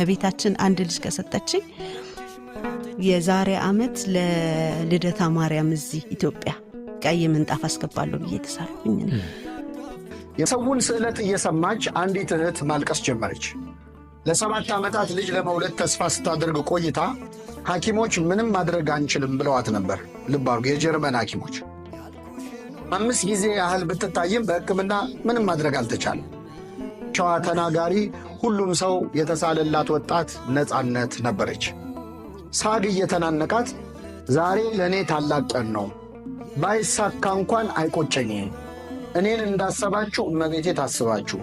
እመቤታችን አንድ ልጅ ከሰጠችኝ የዛሬ ዓመት ለልደታ ማርያም እዚህ ኢትዮጵያ ቀይ ምንጣፍ አስገባለሁ ብዬ ተሳልኩኝ ነው። የሰውን ስዕለት እየሰማች አንዲት እህት ማልቀስ ጀመረች። ለ7 ዓመታት ልጅ ለመውለድ ተስፋ ስታደርግ ቆይታ ሐኪሞች ምንም ማድረግ አንችልም ብለዋት ነበር። ልብ አድርጉ፣ የጀርመን ሐኪሞች። 5 ጊዜ ያህል ብትታይም በሕክምና ምንም ማድረግ አልተቻለም። ሸዋ ተናጋሪ፣ ሁሉም ሰው የተሳለላት ወጣት ነፃነት ነበረች። ሳግ እየተናነቃት "ዛሬ ለእኔ ታላቅ ቀን ነው፣ ባይሳካ እንኳን አይቆጨኝም። እኔን እንዳሰባችሁ እመቤቴ ታስባችሁ፣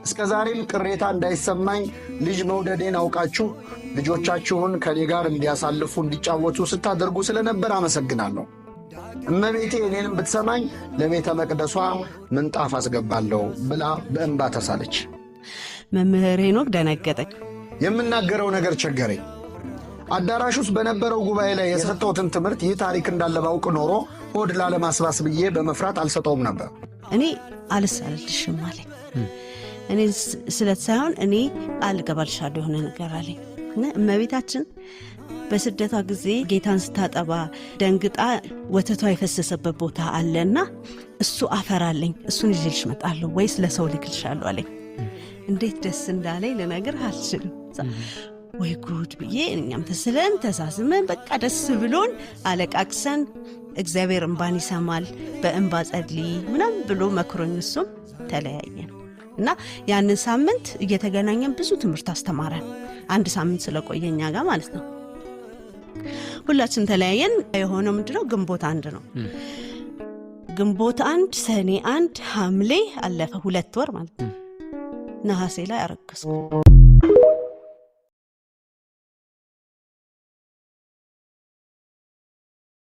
እስከ ዛሬም ቅሬታ እንዳይሰማኝ ልጅ መውደዴን አውቃችሁ ልጆቻችሁን ከኔ ጋር እንዲያሳልፉ፣ እንዲጫወቱ ስታደርጉ ስለነበር አመሰግናለሁ። እመቤቴ እኔንም ብትሰማኝ ለቤተ መቅደሷ ምንጣፍ አስገባለሁ" ብላ በእንባ ተሳለች። መምህር ሄኖክ ደነገጠ። የምናገረው ነገር ቸገረኝ። አዳራሽ ውስጥ በነበረው ጉባኤ ላይ የሰጠሁትን ትምህርት ይህ ታሪክ እንዳለ ባውቅ ኖሮ ሆድ ላለማስባስ ብዬ በመፍራት አልሰጠውም ነበር። እኔ አልሳልልሽም አለኝ። እኔ ስለት ሳይሆን እኔ ቃል እገባልሻለሁ የሆነ ነገር አለኝ። እና እመቤታችን በስደቷ ጊዜ ጌታን ስታጠባ ደንግጣ ወተቷ የፈሰሰበት ቦታ አለና እሱ አፈር አለኝ፣ እሱን ይዤልሽ እመጣለሁ ወይስ ለሰው ልክልሻለሁ አለኝ። እንዴት ደስ እንዳለኝ ልነግርህ አልችልም። ወይ ጉድ ብዬ እኛም ተስለን ተሳስመን በቃ ደስ ብሎን አለቃቅሰን፣ እግዚአብሔር እንባን ይሰማል፣ በእንባ ጸልይ ምናምን ብሎ መክሮኝ እሱም ተለያየን እና ያንን ሳምንት እየተገናኘን ብዙ ትምህርት አስተማረን። አንድ ሳምንት ስለቆየ እኛ ጋር ማለት ነው። ሁላችን ተለያየን። የሆነው ምንድነው? ግንቦት 1 ነው። ግንቦት 1፣ ሰኔ 1፣ ሐምሌ አለፈ፣ 2 ወር ማለት ነው። ነሐሴ ላይ አረገዝኩ።